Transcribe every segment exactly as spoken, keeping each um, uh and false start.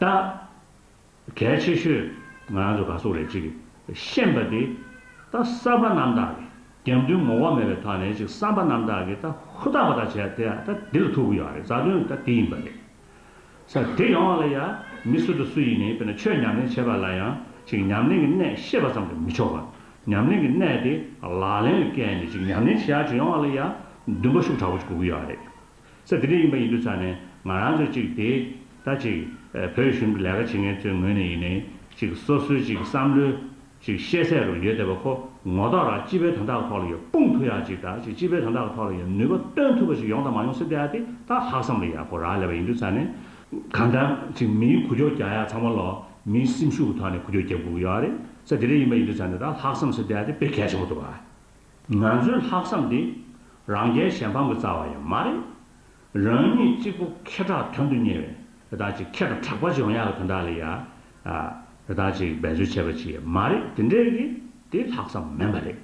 ད་གལ་ཆེ་ཤོས་ང་རང་ཚོ་ག་སོག་རེད་ཅིག་ཤེས་པ་དེ་ད་བསམ་པ་རྣམ་དག་གི་རྒྱབ་མདུན་ངོ་བོ་མེད་པའི་ཐོག་ནས་ཅིག་བསམ་པ་རྣམ་དག་གི་ད་ཧུར་ཐག་པ་ད་བྱས་ཏེ་ད་འདི་ལ་ཐུག་གི་ཡོད་རེད། རྩ་དོན་ད་འདི་ཡིན་པ་རེད། ས་དེ་ཡོང་བ་ལ་ཡང་མི་སུ་དང་སུ་ཡིན་ནའི་དཔེར་ན་ཆོས་ཉམས་ལེན་བྱེད་པ་ལ་ཡང་ཅིག་ཉམས་ལེན་གྱི་གནད་ཤེས་པ་ཙམ་དུ་མི་ཆོག་པ། ཉམས་ལེན་གྱི་གནད་དེ་ལག་ལེན་ལ་བཀལ་ནས་ཅིག་ཉམས་ལེན་བྱེད་ཡག་ཅིག་ཡོང་བ་ལ་ཡང་འདུན་པ་ཤུགས་དྲག་པོ་ཅིག་དགོས་ཀྱི་ཡོད་རེད། ས་དེ་འདྲ་ཡིན་པ་ཡིན་དུས་ཙང་ནས་ང་རང་ཚོ་ཅིག་དེ་ད་ཅིག་བོད་གཞུང་གི་ལས་ཀ་བྱེད་མཁན་ཚོའི་ངོས་ནས་ཡིན་ནའི་ཅིག་སོ་སོའི་ཅིག་བསམ་བློའི་ཅིག་ཤེས་ཚད་རུ་ཡོད་བསྡད་པ་ཁོ་ངོ་ཐོག་རང་སྤྱི་པའི་དོན་དག་ཐོག་ལ་ཡང་སྤུངས་ཐུབ་ཡག་ཅིག་དང་ཅིག་སྤྱི་པའི་དོན་དག་ཐོག་ལ་ཡང་ནུས་པ་བཏོན་ཐུབ་པ་ཅིག་ཡོང་དང་མ་ཡོང་ཟེར་བསྡད་ཡག་དེ་ད་ལྷག་བསམ་ལ་ཡག་པོ་རག་ལས་པ་ཡིན་དུས་ཙང་ནས་གང་ལྟར་ཅིག་མིའི་འགུལ་སྐྱོད་རྒྱག་ཡག་ཚང་མ་ལོ་མིའི་སེམས་ཤུགས་ཀྱི་ཐོག་ནས་འགུལ་སྐྱོད་རྒྱག་དགོས་ཀྱི་ཡོད་རེད། ས་དེ་འདྲ་ཡིན་པ་ཡིན་དུས་ཙང་ནས་ད་ལྷག་བསམ་ཟེར་བསྡད་ཡག་དེ་དཔེ་གལ་ཆེན་པོ་འདུག་ག་ང་ཚོའི་ལྷག་བསམ་དེ་རང་རྒྱལ་གཞན་ཕམ་གྱི་རྩ་བ་ཡང་མ་རེད། རང་ཉིད་གཅིག་པུ་ཁེ་གྲགས་དོན་དུ་གཉེར་བའི་རེ་དང་ཅིག་ཁེ་གྲགས་དྲག་པོ་ཅིག་ཡོང་ཡག་གི་དོན་དག་ལ་ཡ་རེ་དང་ཅིག་འབད་རྩོལ་བྱས་པ་ཅིག་ཡང་མ་རེད། དེ་འདྲས་ཀྱི་དེ་ལྷག་བསམ་མིན་པ་རེད།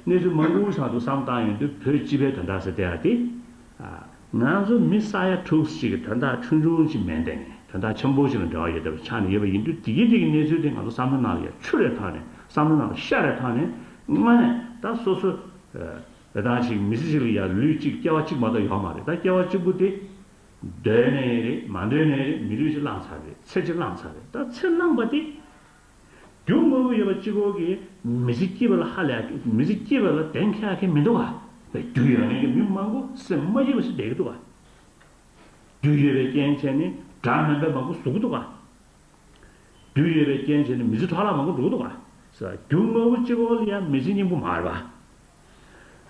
གནས་ཚུལ་མང་པོ་ཞིག་ཏུ་བསམ་བཏང་ཡོང་དུས་བོད་སྤྱི་པའི་དོན་དག་ཟེར་བསྡད་ཡག་དེ། ང་ཚོ་མི་ས་ཡ་དྲུག་ཅིག་གི་དོན་དག་ཆུང་ཆུང་ཅིག་མིན་དེ་ནས་དོན་དག་ཆེན་པོ་ཞིག་ལ་འབྲེལ་བ་ཡོད་བསྡད་པ་ཆགས་ནས་ཡོད་པ་ཡིན་དུས་དེ་གི་དེ་གི་གནས་ཚུལ་དེ་ང་ཚོ་བསམ་བློ་ནང་ལ་ཡ་ཆུ་རེ་ཐོག་ནས་བསམ་བློ་ནང་ལ་ཤ་རེ་ཐོག་ནས་དངོས་གནས་ད་སོ་སོ། རེ་དང་ཅིག་མི་ཚེ་གཅིག་ལ་ཡང་ལུས་གཅིག་སྐྱེ་བ་གཅིག་མ་གཏོགས་ཡོད་མ་རེད། ད་སྐྱེ་བ་གཅིག་པུ་དེ་འདོད་ནའི་རེད་མ་འདོད་ནའི་རེད། མི་ལུས་གཅིག་བླངས་ཚར་རེད། ཚེ་གཅིག་བླངས་ཚར་རེད། ད་ཚེ་བླངས་པ་དེ་རྒྱུ་དངོས་པོ་ཡོད་པ་གཅིག་པོ་གིས་མི་ཚེ་སྐྱིད་པ་ལ་ཧ་ལས་མི་ཚེ་སྐྱིད་པ་ལ་གདེང་འཁེལ་མཁན་མི་འདུག་ག་རྒྱུ་ཡོད་མཁན་གྱི་མི་མང་པོ་སེམས་མ་སྐྱིད་པ་ཞིག་བསྡད་ཀྱི་འདུག་ག་རྒྱུ་ཡོད་པའི་རྐྱེན་བྱས་ནས་དགྲ་དམན་པའི་མང་པོ་ཟུག་གི་འདུག་ག་རྒྱུ་ཡོད་པའི་རྐྱེན་བྱས་ནས་མི་ཚེ་འཕྲོ་བརླག་མང་པོ་འགྲོ་གི་འདུག་ག་ས་རྒྱུ་དངོས་པོ་གཅིག་པོ་ལ་ཡང་མི་ཚེ་སྙིང་པོ་མ་རེད་པ།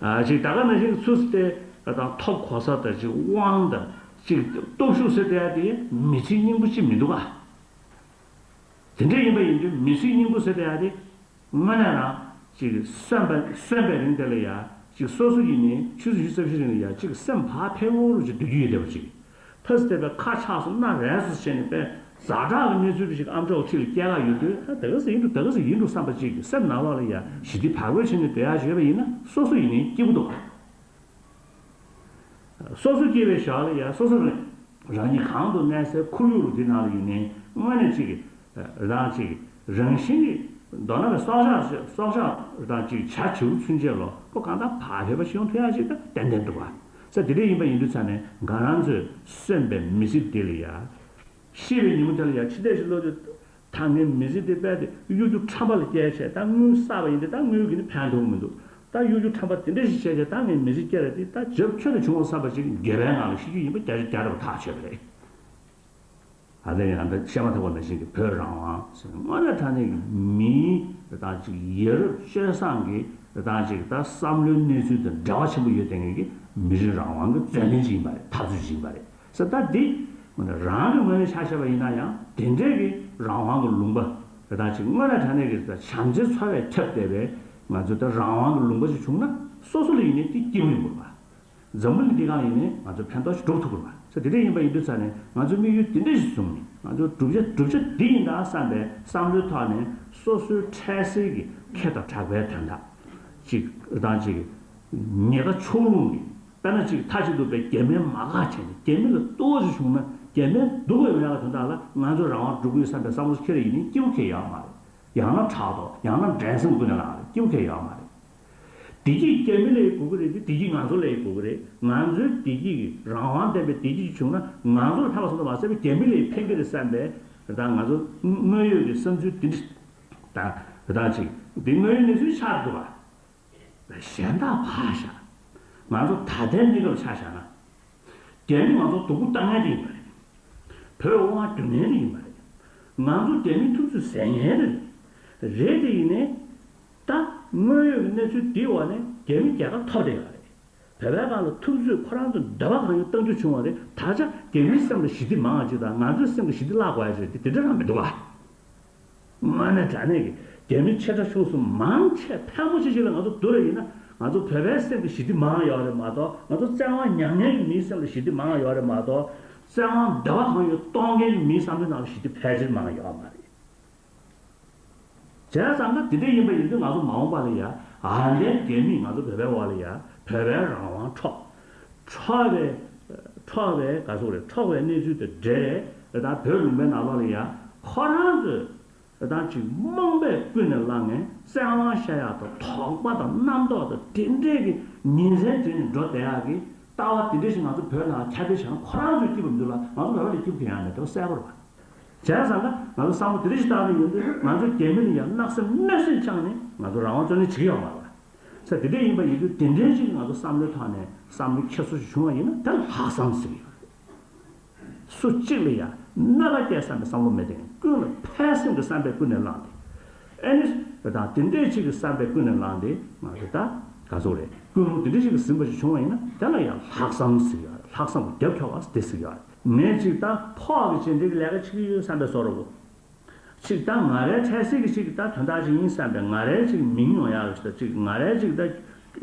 ཨ་ཅིག་ད་ག་ནང་བཞིན་ཚུལ་དེ་དང་ཐོབ་གོ་ས་དང་ཅིག་དབང་དང་ཅིག་སྟོབས་ཤུགས་ཟེར་བསྡད་ཡ་དེ་མི་ཚེ་སྙིང་པོ་ཅིག་མི་འདུག་ག་དེ་འདྲ་ཡིན་པ་ཡིན་དུས་མི་ཚེ་སྙིང་པོ་ཟེར་བསྡད་ཡ་དེ། དངོས་གནས་རང་ཅིག་གསོན་པ་གསོན་པའི་རིང་དེ་ལ་ཡ་ཅིག་སོ་སོ་ཡིན་ནའི་ཆུ་ཚོད་བཞི་རྩ་བཞི་རིང་ལ་ཡ་ཅིག་སེམས་བག་ཕེབས་པོ་རུ་ཅིག་སྡོད་རྒྱུ་ཡོད་བསྡད་པ་ཅིག་ཕ་སི་དེ་བས་ཁ་ཆག་སོང་སྣ་རལ་སོང་བྱས་ནས་དཔེ་ཛ་དྲག་གི་གནས་ཚུལ་དེ་ཞིག་ཨམ་ཅོག་ཕྱི་ལ་སྐྱེལ་ག་ཡོང་དུས་ད་དེ་ག་ཟེ་ཡིན་འགྲོ་དེ་ག་ཟེ་ཡིན་འགྲོ་བསམ་པ་ཅིག་སེམས་ནང་ལོགས་ལ་ཡ་ཞི་བདེ་བག་ཕེབས་བྱས་ནས་སྡོད་ཡ་ཞིག་ཡོད་པ་ཡིན་ན་སོ་སོ་ཡིན་ནའི་སྐྱིད་པོ་འདུག་སོ་སོ་སྐྱེས་པའི་ཞག་ལ་ཡང་སོ་སོ་རང་ཉིད་གང་དུ་གནས་སའི་ཁོར་ཡུག་རུ་དེ་ནང་ལ་ཡིན་ནའི་དངོས་གནས་ཅིག་རང་ཅིག་རང་བཞིན་གྱིས་མདོར་ན་བའི་སྲོག་ཆགས་སྲོག་ཆགས་རང་ཅིག་བྱ་བྱིའུ་ཚུན་ཆད་ལོ་ཁོ་གང་ལྟར་བག་ཕེབས་པ་ཞིག་ཡོང་ཐུབ་ཡ་ཅིག་ད་ཏན་ཏན་འདུག་བ། ས་དེ་འདྲ་ཡིན་པ་ཡིན་དུས་ཙང་ནས་ང་རང་ཚོས་གསོན་པའི་མི་ཚེ་འདི་ལ་ཡ་ཤི་བའི་ཉིན་མོ་དེ་ལ་ཡ་ཕྱི་བལྟས་ཤིག་ལོག་དུས། ད་ངའི་མི་ཚེ་འདི་རྦད་དེ་གཡོ་སྒྱུ་ཁྲམ་པ་ལ་སྐྱེལ་བྱས་ད་དངུལ་བསགས་པ་ཡིན་ཏེ་ད་དངུལ་གྱིས་ནི་ཕན་ཐོགས་མི་འདུག་ད་གཡོ་སྒྱུ་ཁྲམ་པ་དེ་འདྲ་ཞིག་བྱས་བྱས་ད་ངའི་མི་ཚེ་སྐྱེལ་རེད་དེ་ད་རྒྱབ་ཁྱོན་ནས་བྱུང་བ་བསམ་པ་ཞིག་འགྱོད་པའི་ངང་ལ་ཤི་རྒྱུ་ཡིན་པ་རྒྱ་ཆེ་རྒྱ་རེ་བ་ཐག་ཆོད་པ་རེད། ཨ་དེ་ཡང་ད་བཤད་མ་ཐག་པ་ནང་བཞིན་གྱི་བོད་རང་དབང་ཟེར་དངོས་གནས་དྲང་གནས་ཀྱི་མིའི་རེ་དང་ཅིག་ཡ་རབས་སྤྱོད་བཟང་གི་རེ་དང་ཅིག་ད་བསམ་བློའི་གནས་ཚུལ་དང་འབྲེལ་བ་ཆེན་པོ་ཡོད་དེ་ངེས་ཀྱི་མི་རིགས་རང་དབང་གི་བརྩོན་ལེན་ཅིག་ཡིན་པ་རེད། འཐབ་རྩོད་ཅིག་ཡིན་པ་རེད། ས་ད་འདི་རང་གི་ངོས་ནས་ཆ་བཞག་པ་ཡིན་ན་ཡང་དེ་འདྲའི་གི་རང་དབང་གི་ལུང་པ་རེ་དང་ཅིག་དངོས་གནས་དྲང་གནས་ཀྱི་བྱམས་བརྩེའི་འཚོ་བས་ཁྱབ་བསྡད་པའི་ང་ཚོ་ད་རང་དབང་གི་ལུང་པ་ཞིག་བྱུང་ན་སོ་སོ་ལ་ཡིན་ནའི་དེ་སྐྱིད་པོ་ཡོང་དགོས་པ། འཛམ་བུ་གླིང་འདི་སྒང་ཡིན་ནའི་ང་ཚོ་ཕན་ཐོགས་ཤིག་སྒྲུབ་ཐུབ་དགོས་པ། ས་དེ་འདྲ་ཡིན་པ་ཡིན་དུས་ཙང་ནས་ང་ཚོ་དམིགས་ཡུལ་དེ་འདྲ་ཞིག་བཟུང་ནས་ང་ཚོ་བསྒྲུབ་བྱ་བསྒྲུབ་བྱ་འདི་ཡིན་ད་བསམ་པའི་བསམ་བློའི་ཐོག་ནས་སོ་སོའི་འཕྲལ་སེལ་གྱི་ཁེ་དང་གྲགས་པའི་དོན་དག་ཅིག་རེ་དང་ཅིག་ཉེན་ཁ་ཕྱོགས་ལྷུང་གི་དཔེར་ན་ཅིག་མཐའ་གཅིག་ཏུ་པའི་རྒྱ་མིར་མ་དགའ་བྱས་ནས་རྒྱ་མི་ལ་གཏོར་བ་ཞིག་བྱུང་ན་རྒྱ་མིར་སྡུག་པའི་མེད་པ་དོན་དག་ལ་ང་ཚོ་རང་དབང་སྒྲུབ་དགོས་བསམ་པའི་བསམ་བློ་ཁྱེར་ཡིན་ནའི་སྐྱིད་པོ་ཁེལ་ཡོད་མ་རེད། ཡང་ན་ཕྲག་དོག་ཡང་ན་འགྲན་སེམས་ཀུན་ནས་ལངས་རེད། སྐྱིད་པོ་ཁེལ་ཡོད་མ་རེད། བདེ་སྐྱིད་རྒྱ་མི་ལ་དགོས་ཀྱི་རེད་དེ་བདེ་སྐྱིད་ང་ཚོ་ལ་དགོས་ཀྱི་རེད། ང་ཚོའི་བདེ་སྐྱིད་ཀྱི་རང་དབང་ལྡན་པའི་བདེ་སྐྱིད་ཅིག་བྱུང་ན་ང་ཚོ་ལ་ཕན་པ་ཙམ་དུ་མ་ཟད་པའི་རྒྱ་མི་ལ་ཕན་གྱི་རེད་བསམ་པའི་རེ་དང་ང་ཚོ་དངོས་ཡོད་ཀྱི་བསམ་ཚུལ་འདི་འདྲ་དང་རེ་དང་ཅིག་འདི་དངོས་ཡོད་གནས་ཚུལ་ཆགས་འདུག་བ། གཞན་དག་ཕར་བཞག་ང་ཚོ་ད་ལྟའི་གནས་སྐབས་ཆ་བཞག་ན། རྒྱ་མི་ང་ཚོ་སྡུག་པོ་བཏང་མཁན་དེ་ཡིན་པ་རེད། བོད་དབང་སྒྱུར་མཁན་དེ་ཡིན་པ་རེད། ང་ཚོ་རྒྱ་མིའི་ཐུབ་ཚོད་ཟ་མཁན་དེ་རེད། རེད་དེ་ཡིན་ནའི། ད་དངོས་ཡོད་ཀྱི་གནས་ཚུལ་འདིའི་འོག་ནས་རྒྱ་མི་རྒྱལ་ཁ་ཐོབ་བསྡད་ཡོད་རེད། བོད་པའི་སྒང་ལ་ཐུབ་ཚོད་ཁོ་རང་ཚོ་འདོད་པ་གང་ཡོད་གཏང་རྒྱུ་བྱུང་བ་རེད། ད་ཆ་རྒྱ་མིའི་སེམས་ལ་ཞི་བདེ་མང་བ་ཅིག་དང་ང་ཚོའི་སེམས་ལ་ཞི་བདེ་བརླག་དགོས་ཡ་ཅིག་རེད་དེ་དེ་འདྲ་རང་མི་འདུག་ག་དངོས་གནས་དྲང་གནས་ཀྱི་རྒྱ་མི་ཆེ་ཕྲ་ཆུང་གསུམ་མང་ཆེ་ཕལ་མོ་ཆེ་ཞིག་ལ་ང་ཚོ་བསྡུར་བ་ཡིན་ན་ང་ཚོ་བོད་པའི་སེམས་ཀྱི་ཞི་བདེ་མང་ཡོད་རེད་མ་གཏོགས་ང་ཚོ་བཙན་དབང་ཉམས་མཁན་གྱི་མིའི་སེམས་ལ་ཞི་བདེ་མང་ཡོད་རེད་མ་གཏོགས་བཙན་དབང་འདོད་པ་གང་ཡོད་གཏོང་མཁན་གྱི་མིའི་བསམ་བློའི་ནང་ལ་ཞི་བདེ་ཕལ་ཆེར་མང་ཡོད་མ་རེད། བྱས་ཙང་ན་དེ་འདྲ་ཡིན་པ་ཡིན་དུས་ང་ཚོ་མ་འོངས་པ་ལ་ཡ་ཨ་ལས་རྒྱ་མིས་ང་ཚོ་བོད་པའི་འོག་ལ་ཡ་བོད་པའི་རང་དབང་འཕྲོག་འཕྲོག་པའི་འཕྲོག་པའི་ག་ཚོད་རེད། འཕྲོག་པའི་གནས་ཚུལ་དེ་འདྲ་རེད། དེ་ལྟར་བོད་ལུང་པའི་ནང་ལོགས་ལ་ཡང་ཁོ་རང་ཚོས་དེ་ལྟར་ཅིག་རྨོངས་པས་ཀུན་ནས་བསླངས་ནས་བཙན་དབང་བཤའ་ཡག་དང་དོགས་པ་དང་རྣམ་རྟོག་དང་དེ་འདྲས་ཀྱི་ཉིན་མཚན་དེ་ནས་འགྲོ་བསྡད་ཡག་གི་ལྟ་བ་དེ་འདྲས་ཞིག་ང་ཚོ་བོད་ནང་ཁྱབ་སྤེལ་བྱས་ན་ཁོ་རང་ཚོས་སྐྱིད་པ་མི་འདུག་ལ། ང་ཚོ་བོད་པ་ལ་སྐྱིད་པ་ཡང་མེད། དེ་གསལ་པོ་རེད་པ། བྱས་ཙང་ཀ་ང་ཚོ་བསམ་བློ་དེ་འདྲ་ཞིག་བཏང་ནས་ཡོང་དུས་ང་ཚོའི་རྒྱ་མི་ལ་ཡང་སྣག་སེམས་གནོད་སེམས་བཅངས་ནས་ང་ཚོ་རང་དབང་རྩོད་ལེན་བྱེད་ཀྱི་ཡོད་མ་རེད་པ། ས་དེ་འདྲ་ཡིན་པ་ཡིན་དུས་དེ་འདྲའི་ཞིག་ང་ཚོ་བསམ་བློའི་ཐོག་ནས་བསམ་བློ་འཁྱེར་སོ་ཞིག་བྱུང་བ་ཡིན་ན་དེ་ལ་ལྷག་བསམ་ཟེར་གྱི་ཡོད་རེད། སུ་གཅིག་ལ་ཡང་གནོད་པ་སྐྱེལ་བསམ་པའི་བསམ་བློ་མེད་དེ། ཀུན་ལ་ཕན་སེམས་ཀྱི་བསམ་པས་ཀུན་ནས་བསླངས་ཏེ། ཨེ་ནི། དང་དེ་འདྲའི་ཞིག་གི་བསམ་པས་ཀུན་ནས་བསླངས་ཏེ་ང་ཚོ་ད་ག་ཚོད་རེད། ཀུན་སློང་དེ་འདྲའི་ཞིག་གི་ཟིན་པ་ཞིག་བྱུང་བ་ཡིན་ན་དེ་ལ་ཡང་ལྷག་བསམ་ཟེར་གྱི་ཡོད་རེད། ལྷག་བསམ་གྱི་རྒྱབ་འཁྱོག་པ་དེ་ཟེར་གྱི་ཡོད་རེད། ངས་ཅིག་ད་ཕོགས་ཀྱི་བྱས་འདི་གི་ལས་ཀ་བྱེད་ཀྱི་ཡོད་བསམ་པའི་བཟོ་འདྲ་བོ། ཅིག་ད་ང་རའི་འཕྲལ་སེལ་གྱི་ཅིག་ད་དོན་དག་ཅིག་ཡིན་བསམ་པའི་ང་རའི་ཅིག་མིང་ཡོང་ཡག་རེད་ད། ཅིག་ང་རའི་ཅིག་ད་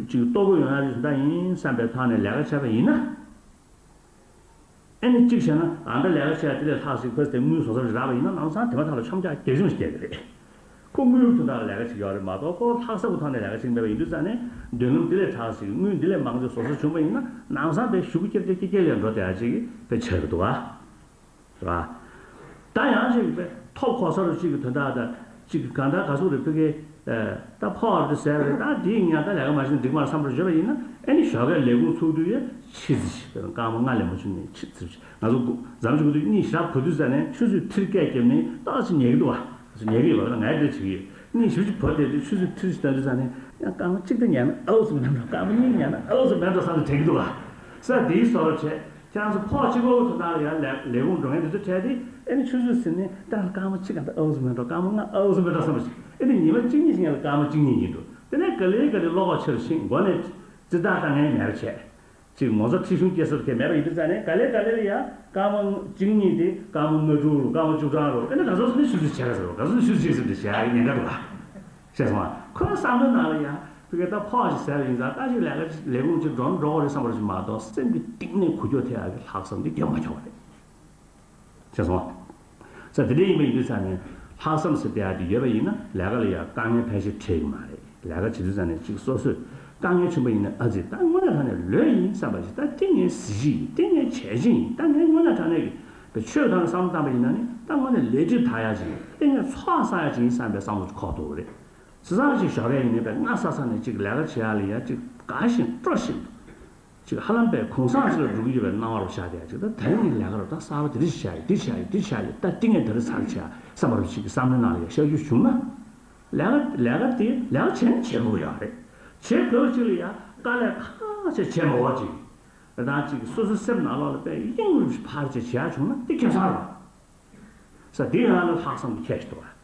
ཅིག་ལྟོ་གོས་ཡོང་ཡག་རེད་ད་ཡིན་བསམ་པའི་ཐོག་ནས་ལས་ཀ་བྱས་པ་ཡིན་ན། ཨེ་ནི་གཅིག་བྱས་ན་ཨ་ད་ལས་ཀ་བྱས་དེ་ལས་ལྷག་ཞིག་ཁོས་དེ་དངུལ་བཟོ་ས་ཞིག་རག་པ་ཡིན་ན་ལམ་སང་དེ་མ་ཐག་ལ་ཆོམ་རྒྱག་རྒྱག་ཆུང་ཞིག་རྒྱག་གི་རེད། ཁོ་དངུལ་དོན་དག་ལ་ལས་ཀ་བྱེད་ཀྱི་ཡོད་རེད་མ་གཏོགས་ཁོ་ལྷག་བསམ་གྱི་ཐོག་ནས་ལས་ཀ་བྱེད་ཀྱི་མེད་པ་ཡིན་དུས་ཙང་ནས་མདུན་ལམ་འདི་ལས་དྲག་ཞིག་དངུལ་འདི་ལས་མང་ཅིག་བཟོ་ས་བྱུང་བ་ཡིན་ན་ལམ་སང་དེ་གཞུག་གུ་ཀྱེར་ཀྱེར་ཀྱེར་ཀྱེར་ལས་འགྲོ་བསྡད་ཡག་ཅིག་དཔེ་ཆགས་ཀྱི་འདུག་ཨ། རེད་པ། ད་ཡང་ཅིག་དཔེ་ཐོབ་གོ་ས་རུ་ཅིག་གི་དོན་དག་དང་ཅིག་གང་ལྟར་ག་ཟུག་རེད་ཕ་གི། ད་ཕོགས་དེ་ཟད་རེད། ད་དེའི་ཉག་ད་ལས་ཀ་མ་བྱེད་ན་འགྲིག་མ་རེད་བསམ་པར་བརྗོད་པ་ཡིན་ན་ཨེ་ནི་ཞོགས་ཀས་ལས་ཁུངས་ཚུགས་དུས་ཡ་ཕྱི་ཙི་ཞིག་དཔེར་ན་སྐར་མ་ལྔ་ལས་མ་བྱུང་ནས་ཕྱི་ཙི་ཞིག་ང་ཚོ་འཛམ་གླིང་ཁུལ་དུ་གཉིད་ཞག་བུ་དུས་ཙ་ནས་ཆུ་ཚོད་ཁྲིར་སྐད་བརྒྱབ་ནས་ཏོག་ཙམ་ཉལ་གི་འདུག་བ། ཉལ་གི་ཡོད་པ་ང་ཡི་འདྲ་བྱེད་ཀྱི་ཡོད། གཉིད་ཞིབ་ཅིག་བུ་དེ་དུས་ཆུ་ཚོད་ཁྲིར་ཞིག་ལྟ་དུས་ཙ་ནས་ཡང་སྐར་མ་གཅིག་ད་ཉལ་ན་ཨའུ་ཙམ་མེད་འགྲོ། སྐར་མ་གཉིས་ཉལ་ན་ཨའུ་ཙམ་མེད་འགྲོ་བསམ་ནས་དྲན་གི་འདུག་བ། ས་དེའི་བཟོ་འདྲ་བྱས། ཁྱེད་རང་ཚོ་ཕོགས་གཅིག་པོ་དོན་དག་ལ་ཡང་ལས་ལས་ཁུངས་འགྲོ་མཁན་དེ་ཚོ་འཕྲད་དེ་ཨེ་ནི་ཆུ་ཚོད་ཟིན་ནས་ད་སྐར་མ་གཅིག་ག་འདྲ་ཨའུ་ཙམ་མེད་འགྲོ། སྐར་མ་ལྔ་ཨའུ་ཙམ་མེད་འགྲོ་བསམ་པ་ཞིག་ཨེ་ནི་ཉི་མ་གཅིག་གཉིས་ཤིག་ཡང་ལ་སྐར་མ་གཅིག་གཉིས་ཡིན་འགྲོ། དེ་ནས་ག་ལེ་ག་ལེ་བློ་ཁོག་ཆེ་རུ་ཕྱིན་མགོ་ནས་ཙི་ཏག་ཏག་ངས་མེད་པ་བྱས། ཅིག་ངོ་ཚ་ཁྲི་གཞུང་སྐྱེ་སར་གས་མེད་པ་ཡིན་དུས་ཙ་ནས་ག་ལེ་ག་ལེ་ལ་ཡང་སྐར་མ་གཅིག་གཉིས་དེ་སྐར་མ་ལྔ་དྲུག་རུ་སྐར་མ་བཅུ་གྲངས་རུ་ཨེ་ནི་ག་ཚོད་ཚོད་ནས་ཆུ་ཚོད་བྱས་ག་ཟེར་རོ། ག་ཚོད་ནས་ཆུ་ཚོད་བྱས་ཟེར་འདི་བྱས་ཡ་ཉེན་ཁ་འདུག་ག་ཤེས་སོང་ཨ། ཁོའི་བསམ་བློའི་ནང་ལ་ཡང་ཕ་གི་ད་ཕོགས་ཤིག་ཟེར་བ་ཡིན་ཙང་ད་ཅིག་ལས་ཀ་ལས་ཁུངས་ཅིག་འགྲོ་འགྲོ་གི་རེད་བསམ་པ་ཞིག་མ་གཏོགས་སེམས་ཀྱི་གཏིང་ནས་འགུལ་སྐྱོད་ཐེབས་ཡག་གི་ལྷག་བསམ་དེ་རྒྱབ་མ་ཁྱོག་པ་རེད། ཤེས་སོང་ཨ། ས་དེ་འདྲ་ཡིན་པ་ཡིན་དུས་ཙང་ནས་ལྷག་བསམ་ཟེར་བསྡད་ཡག་དེ་ཡོད་པ་ཡིན་ན་ལས་ཀ་ལ་ཡང་དཀའ་ངལ་ཕལ་ཆེར་འཕྲད་ཀྱི་མ་རེད། ལས་ཀ་བྱེད་དུས་ཙང་ནས་ཅིག་སོ་སོས་དཀའ་ངལ་བྱུང་པ་ཡིན་ན་ཨ་ཙི་ད་དངོས་གནས་དྲང་གནས་ལོས་ཡིན་བསམ་པ་ཞིག་ད་དེ་ངའི་གཟི་བརྗིད་ཡིན། དེ་ངའི་བྱས་རྗེས་ཡིན། ད་ངའི་དངོས་གནས་དྲང་གནས་ཀྱི་ཆོས་དང་བསམ་བློ་བཏང་པ་ཡིན་ན་ནི་ད་དངོས་གནས་ལས་སྒྲིབ་དག་ཡག་ཅིག་ཡིན། དེ་ངས་ཚོགས་བསགས་ཡག་ཅིག་ཡིན་བསམ་པའི་བསམ་བློ་ཅིག་འཁོར་ཐུབ་པ་རེད། བྱས་ཙང་ཅིག་ཞོགས་ཀས་ཡིན་ནའི་དཔེ་སྔ་ས་ས་ནས་ཅིག་ལས་ཀ་བྱེད་ཡག་ལ་ཡ་ཅིག་དགའ་བཞིན་སྤྲོ་བཞིན་དུ། ཅིག་ཧ་ལམ་པའི་གུང་སེང་ཅིག་ལ་འགྲོ་གི་ཡོད་པའི་སྣང་བ་རུ་ཤར་བསྡད་ཡག་ཅིག་ད་དེ་རིང་ངས་ལས་ཀ་རུ་ད་གསར་པ་དེ་འདྲ་ཞིག་བྱས་ཡོད། འདི་བྱས་ཡོད། འདི་བྱས་ཡོད། ད་འདི་ངས་དེ་རིང་ཚར་བྱས་བསམ་པ་རུ་ཅིག་གི་བསམ་བློའི་ནང་ལ་ཡ་ཤར་རྒྱུ་བྱུང་ན། ལས་ཀ་ལས་ཀ་དེ་ལས་ཀ་བྱས་ན་བྱེད་དགོས་ཡག་རེད། བྱེད་དགོས་ཅིག་ལ་ཡ་དཀའ་ལས་ཁག་ཆེ་བྱས་མ་འོག་ཅིག་ད་ཅིག་སོ་སོའི་སེམས་ནང་ལོགས་ལ་དཔེ་གཡེང་རུ་ཕར་ཅིག་བྱེད་ཡག་བྱུང་ན་དེ་ཁེ་བཟང་རེད། ས་དེ་ཡང་ལ་ལྷག་བསམ་གྱི་ཁྱད་ཞིག་འདུག་བ།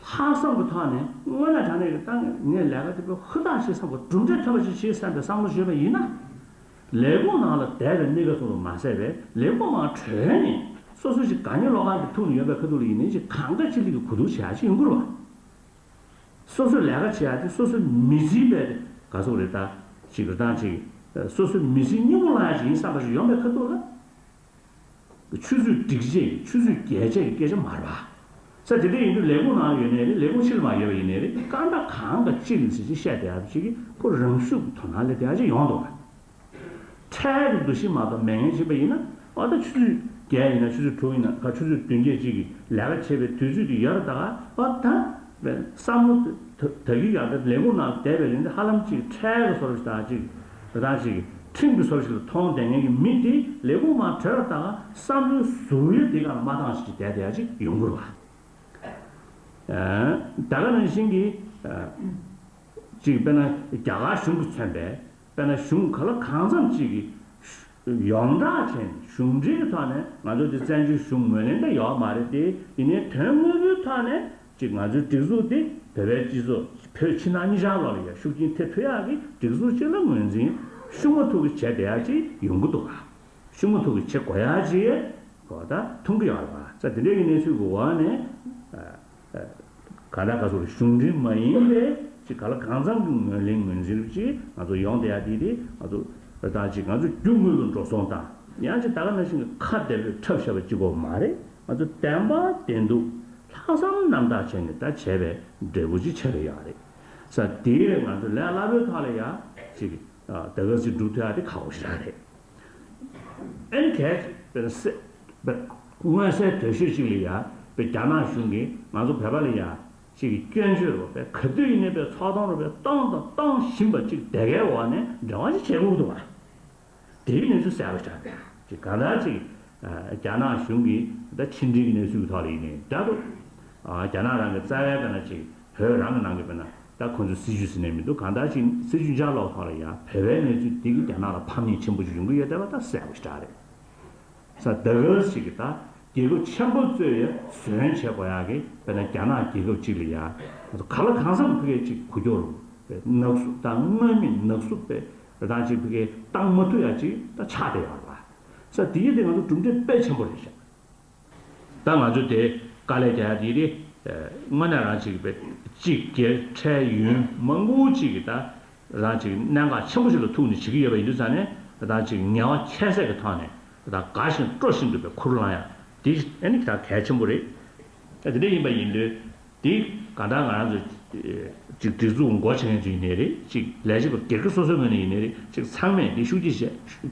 ལྷག་བསམ་གྱི་ཐོག་ནས་དངོས་གནས་དྲང་གནས་ཀྱི་ད་ངས་ལས་ཀ་དེ་དཔེ་ཧུར་ཐག་བྱེད་བསམ་པ་གྲུབ་འབྲས་ཐོན་པ་ཞིག་བྱེད་བསམ་པའི་བསམ་བློ་ཞིག་ཡོད་པ་ཡིན་ན། ལས་ཁུངས་ནང་ལ་བསྡད་པའི་གནས་སྐབས་སུ་མ་ཟད་པའི་ལས་ཁུངས་མར་གྲོལ་ནས་སོ་སོ་ཞིག་དགའ་ཉེ་བློ་དཀར་གྱི་ཐུག་ནས་ཡོད་པའི་ཁ་ཐུག་ལ་ཡིན་ནའི་ཞིག་གང་དགའ་ཅི་ལེགས་ཀྱི་གོ་བསྡུར་བྱེད་ཡག་ཞིག་ཡོང་གི་རེད་བ། སོ་སོས་ལས་ཀ་བྱེད་ཡག་དེ་སོ་སོའི་མི་ཚེའི་དཔེ་དེ་ག་ཚོད་རེད་ད་ཅིག་རེད་ད་ཅིག་སོ་སོའི་མི་ཚེའི་སྙིང་པོ་བླང་ཡག་ཅིག་ཡིན་བསམ་པ་ཞིག་ཡོང་པའི་ཁ་ཐུག་ལ། ཆུ་ཚོད་སྒྲིག་ཆས་ཀྱི་ཆུ་ཚོད་རྒྱས་ཆས་ཀྱི་སྐད་ཆ་མ་རེད་པ། ས་དེ་འདྲ་ཡིན་དུས་ལས་ཁུངས་ནང་ཡོད་ནའི་རེད། ལས་ཁུངས་ཕྱི་ལ་མར་ཡོད་པ་ཡིན་ནའི་རེད། གང་ལྟར་གང་དང་ཅི་ལ་ཟེར་ཅིག་བཤད་བསྡད་ཡག་ཅིག་གི་ཁོ་རང་ཤུགས་ཀྱི་དོ་སྣང་སླེབས་བསྡད་ཡག་ཅིག་ཡོང་འདུག་ག་འཕྲལ་གྱི་འདུ་ཤེས་མ་གཏོགས་མེད་མཁན་ཅིག་ཡིན་པ་ཡིན་ན་ཨོ་ད་ཆུ་ཚོད་བརྒྱད་ཡིན་ན་ཆུ་ཚོད་དྲུག་ཡིན་ན་ག་ཆུ་ཚོད་བདུན་བརྒྱད་ཅིག་གི་ལས་ཀ་བྱེད་པའི་དུས་ཚོད་དེ་ཡོད་རེད་ད་ག་ཨོ་ད། བསམ་བློ་དེ་ད་གི་ཡང་ད་ལས་ཁུངས་ནང་བསྡད་པའི་ལན་དེ་ཧ་ལམ་ཅིག་འཕྲལ་གྱི་བཟོ་འདྲ་ཞིག་དང་ཅིག་ད་ཅིག་ཁྲིམས་ཀྱི་བཟོ་འདྲ་ཞིག་ལ་མཐོང་བསྡད་མཁན་གྱི་མི་དེ་ལས་ཁུངས་མར་གྲོལ་བ་དང་བསམ་བློའི་ཟུར་ཡོད་དེ་གང་མ་བཏང་ཞིག་བསྡད་བསྡད་ཡག་ཅིག་ཡོང་གི་རེད་བ། ད་ག་ནང་བཞིན་གྱི་ཅིག་དཔེར་ན་རྒྱ་གར་གཞུང་གིས་མཚོན་པའི་དཔེར་ན་གཞུང་ག་ལ་གང་འཚམ་ཅིག་གིས་ཡོངས་གྲགས་ཅན་གཞུང་འབྲེལ་གྱི་ཐོག་ནས་ང་ཚོ་འདི་བཙན་བྱོལ་གཞུང་ངོས་ལེན་ད་ཡོད་མ་རེད་དེ་ཡིན་ནའི་དོན་དངོས་པོའི་ཐོག་ནས་ཅིག་ང་ཚོའི་སྒྲིག་འཛུགས་འདི་བོད་པའི་སྤྱི་ཚོགས་བོད་ཕྱི་ནང་གཉིས་ཆར་ལོགས་ལ་ཡ་ཤུགས་རྐྱེན་ཐེབས་ཐུབ་ཡག་གི་སྒྲིག་འཛུགས་ཅིག་ལ་ངོས་འཛིན་ཤུགས་མ་ཐུག་གི་བྱས་བསྡད་ཡག་ཅིག་ཡོང་གི་འདུག་ག་ཤུགས་མ་ཐུག་གི་བྱེད་དགོས་ཡག་ཅིག་གོ་ད་མཐོང་གི་ཡོད་རེད་པ། ས་དེ་འདྲའི་གི་གནས་ཚུལ་གི་འོག་ནས། ག་ད་ག་སོགས་གཞུང་འབྲེལ་མ་ཡིན་པའི་ཅིག་ག་ལ་གང་འཚམ་གྱི་ངོས་ལེན་ངོས་འཛིན་རུ་ཅིག་ང་ཚོ་ཡོང་བསྡད་ཡ་དེ་དེ་ང་ཚོ་ད་ཅིག་ང་ཚོ་རྒྱུ་དངོས་ལ་འགྲོ་སོང་དང་ཡང་ཅིག་ད་ག་ནང་བཞིན་གྱི་ཁ་བདེ་པོས་འཁྲབ་བཞག་པ་གཅིག་པོ་མ་རེད། ང་ཚོ་བདེན་པ་བདེན་སྡུག་ལྷག་བསམ་རྣམ་དག་བྱས་ནས་ད་བྱས་པའི་འབྲས་བུ་ཅིག་ཆགས་ཀྱི་ཡོད་རེད། ས་དེ་ང་ཚོ་ལས་སླ་པོའི་ཐོག་ལ་ཡ་ཅིག་ད་ག་ཅིག་སྒྲུབ་ཐུབ་ཡ་དེ་ཁག་པོ་ཞིག་རང་རེད། ཨ་ནི་གལ་ཏེ་དཔེར་ན་སེ་ པའི་མངོན་གསལ་དོད་ཤོས་ཅིག་ལ་ཡ་པའི་རྒྱ་ནག་གཞུང་གིས་ང་ཚོ་བོད་པ་ལ་ཡ་ཅིག་སྐྱོན་བརྗོད་རོགས་པའི་ག་དུས་ཡིན་ནའི་པའི་ཚོགས་ཐོང་རོགས་པའི་གཏོང་དང་གཏོང་བཞིན་པ་ཅིག་དེ་གའི་འོག་ནས་འབྲེལ་བ་ཅིག་བྱེད་དགོས་འདུག་བ། དེའི་གནས་ཚུལ་གསལ་པོ་ཆགས་ཀྱི་ཅིག་གང་ལྟར་ཅིག་རྒྱ་ནག་གཞུང་གིས་ད་ཕྱི་འབྲེལ་གྱི་གནས་ཚུལ་གྱི་ཐོག་ལ་ཡིན་ནའི་འདྲ་འདུག་རྒྱ་ནག་རང་གི་རྩ་བའི་ག་ན་ཅིག་བོད་རང་གི་ནང་གི་དཔེར་ན་ད་ཁོང་ཚོའི་སྲིད་ཇུས་ཟེར་ནས་མི་འདུག་གང་ལྟར་ཅིག་སྲིད་ཇུས་འཇགས་སློག་ཐོག་ལ་ཡང་བོད་པའི་གནས་ཚུལ་འདི་གིས་རྒྱ་ནག་ལ་ཕམ་ཉེས་ཆེན་པོ་ཞིག་ཡོང་གི་ཡོད་བསྡད་པ་ད་གསལ་པོ་ཞེ་དྲག་རེད། ས་ད་ག་ཞིག་གི་ད་རྒྱལ་ཁབ་ཆེན་པོ་གཙོས་ཡ་ཟོན་བྱེད་དགོས་ཡག་གི་དཔེར་ན་རྒྱ་ནག་རྒྱལ་ཁབ་ཅིག་ལ་ཡ་ག་ལ་གང་འཚམ་ཕ་གིའི་ཅིག་འགུལ་སྐྱོད་རུ་ནག་སུབ་དང་མངོན་མེད་ནག་སུབ་པའི་རང་ཅིག་ཕ་གིའི་བཏང་མ་ཐུབ་ཡ་ཅིག་ད་ཆགས་བསྡད་ཡོད་རེད་པ། ས་དེ་ཡི་དེ་ང་ཚོ་གྲུབ་འབྲས་དཔེ་ཆེན་པོ་རེད་ཤག་ད་ང་ཚོ་དེ་དཀའ་ལས་རྒྱག་ཡ་དེ་རེད། དངོས་གནས་རང་ཅིག་པའི་གཅིག་སྒེར་ཁྲལ་ཡུན་མང་པོ་ཅིག་གི་ད་རང་ཅིག་གནད་འགག་ཆེན་པོ་ཞིག་ལ་ཐུག་ནས་བྱེད་ཀྱི་ཡོད་པ་ཡིན་དུས་ཙང་ནས་ད་ཅིག་ངལ་བ་ཁྱད་བསད་ཀྱི་ཐོག་ནས་ད་དགའ་བཞིན་སྤྲོ་བཞིན་དུ་པའི་ཁུར་བླངས་ཡ་དེ་ཨ་ནི་ད་གལ་ཆེན་པོ་རེད། ད་དེ་འདྲ་ཡིན་པ་ཡིན་དུས་དེ་གང་ལྟར་ང་རང་ཚོ་ཅིག་སྒྲིག་འཛུགས་འགོ་བྱེད་མཁན་ཚོ་ཡིན་ནའི་རེད། ཅིག་ལས་བྱེད་པ་སྒེར་གྱི་སོ་སོའི་ངོས་ནས་ཡིན་ནའི་རེད། ཅིག་ཚང་མས་དེ་ཤུགས་ཀྱིས་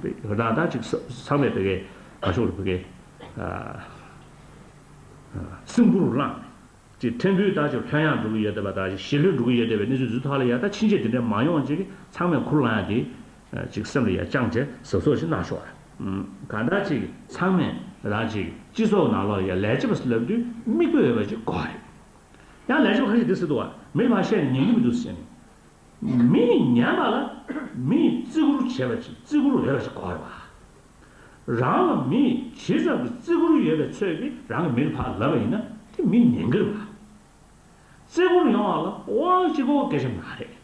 བྱས་རང་ད་ཅིག་ཚང་མས་ཕ་གིའི་ང་ཤོག་རུ་ཕ་གིའི་སེམས་ཁུར་བླངས། ཅིག་ཕྲན་བུ་ད་ཅིག་ལྷོད་ཡངས་འགྲོ་གི་ཡོད་བསྡད་པ་དང་ཞི་ལྷོད་འགྲོ་གི་ཡོད་བསྡད་པའི་གནས་ཚུལ་འདི་ཐོག་ལ་ཡ་ད་ཕྱིན་ཆད་དེ་འདྲ་མ་ཡོང་ཅིག་ཚང་མས་ཁུར་བླངས་ཡ་དེ་ཅིག་སེམས་ལ་ཡ་བཅངས་བྱས་གཟབ་གཟབ་ཞིག་གནང་ཤོག་ཨ། གང་ལྟར་ཅིག་ཚང་མས་རང་ཅིག་སྤྱི་ཚོགས་ནང་ལོགས་ལ་ཡ་ལས་བྱེད་པ་ལབ་དུས་མིག་དཔེ་འོས་པ་ཅིག་དགོས་རེད། ཡང་ལས་བྱེད་པ་ཁ་ཤས་འདི་ཟེར་འདུག་བ། མི་ལ་ཕར་བཤད་ཉན་གྱི་མི་འདུག་ཟེར་ནས། མི་ཉན་པ་ལ་མི་བརྩི་བཀུར་བྱེད་པ་ཅིག་བརྩི་བཀུར་འོས་པ་ཅིག་དགོས་རེད་བ། རང་ལ་མི་ཇི་ཙམ་གྱི་བརྩི་བཀུར་ཡོད་པའི་ཚོད་ཀྱིས་རང་གི་མི་ལ་ཕར་ལབ་པ་ཡིན་ན་དེ་མི་ཉན་གྱི་རེད་བ། བརྩི་བཀུར་ཡོང་བ་ལ་དབང་གཅིག་པོ་སྐད་ཆ་མ་རེད།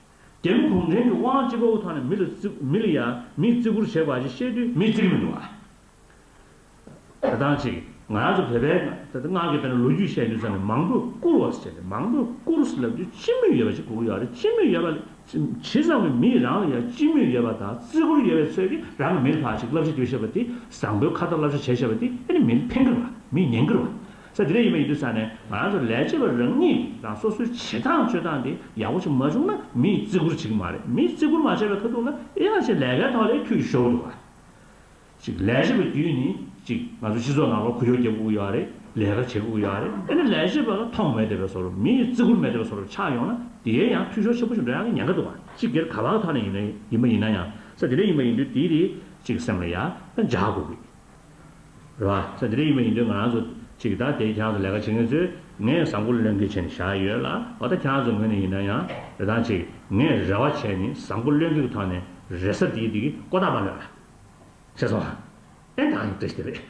རྒྱ་མི་གུང་ཁྲན་གྱི་དབང་གཅིག་པོ་ཐོག་ནས་མི་ལ་བརྩི་མི་ལ་ཡ་མི་བརྩི་བཀུར་བྱེད་པ་ཞིག་བཤད་དུས་མི་བརྩི་གི་མི་འདུག་བ། ད་ཐང་ཅིག་ང་རང་ཚོ་བོད་པའི་ད་ལྟ་སྔགས་ཀྱི་དཔེར་ན་ལོ་རྒྱུས་བཤད་དུས་ཙམ་ནས་མང་པོས་བཀུར་བ་ཟེར་ཏེ་མང་པོས་བཀུར་ཟེར་ལབ་དུས་སྤྱི་མོས་ཡོད་པ་ཅིག་དགོས་ཀྱི་ཡོད་རེད། སྤྱི་མོས་ཡོད་པ་ལ་ཇི་ཙམ་གྱི་མིས་རང་ལ་ཡང་སྤྱི་མོས་ཡོད་པ་དང་བརྩི་བཀུར་ཡོད་པའི་ཚོད་ཀྱིས་རང་གི་མི་ལ་ཕར་ཅིག་བསླབ་བྱ་བྱེད་ཤེས་པ་དེ་བཟང་པོའི་ཁ་ཏ་བསླབ་བྱ་བྱེད་ཤེས་པ་དེ་ཨ་ནི་མི་ལ་ཕན་གྱི་རེད་བ། མི་ཉན་གྱི་རེད་བ། ས་དེ་འདྲ་ཡིན་པ་ཡིན་དུས་ཙང་ནས་ང་རང་ཚོ་ལས་བྱེད་པ་རང་ཉིད་རང་སོ་སོའི་བྱེད་སྟངས་སྤྱོད་སྟངས་དེ་ཡག་པོ་ཞིག་མ་བྱུང་ན་མིས་བརྩི་བཀུར་བྱེད་ཀྱི་མ་རེད། མིས་བརྩི་བཀུར་མ་བྱས་པའི་ཁ་ཐུག་ལ་ཨེ་ང་ཅིག་ལས་ཀའི་ཐོག་ལ་འཁྱུད་ཤོར་འདུག་བ། ཅིག་ལས་བྱེད་པ་བརྒྱུད་ནས་ཅིག་ང་ཚོ་སྤྱི་ཚོགས་ནང་ལ་ཁུ་བྱུག་རྒྱབ་དགོས་ཀྱི་ཡོད་རེད། ལས་ཀ་བྱེད་དགོས་ཀྱི་ཡོད་རེད། ཨ་ནི་ལས་བྱེད་པ་ལ་མཐོང་མེད་བསྡད་པའི་བཟོ་འདྲ་མིའི་བརྩི་བཀུར་མེད་བསྡད་པའི་བཟོ་འདྲ་ཆགས་ཡོང་ན་དེ་ཡང་ཚུར་ཤོག་ཆེན་པོ་ཞིག་འགྲོ་ཡག་གི་ཉེན་ཁ་འདུག་བ། སྤྱི་སྒེར་ག་བ་གི་ཐོག་ནས་ཡིན་ན་ཡིན་པ་ཡིན་ན་ཡང་ས་དེ་འདྲ་ཡིན་པ་ཡིན་དུས་དེའི་རིགས་ཅིག་སེམས་ལ་ཡ་ད་འཇགས་དགོས་ཀྱི་རེད་བ། ས་དེ་འདྲ་ཡིན་པ་ཡིན་དུས་ང་རང་ཚོ་ཅིག་ད་དེ་ཁྱེད་རང་ཚོ་ལས་ཀ་བྱེད་མཁན་ཚོས་ངས་བཟང་པོ་བློས་འགེལ་བྱས་ནས་བཞག་ཡོད་ལ་འོ་ད་ཁྱེད་རང་ཚོ་ངོས་ནས་ཡིན་ན་ཡང་རེ་ཐང་ཅིག་ངས་རེ་བ་བྱས་ནས་བཟང་པོ་བློས་འགེལ་གྱི་ཐོག་ནས་རེ་ས་དེའི་དེ་གི་ཀོ་ད་མ་ལོས་ལ། ཤེས་སོང་ཨ། ཨེ་ད་ཡིན་བཀྲ་ཤིས་བདེ་ལེགས།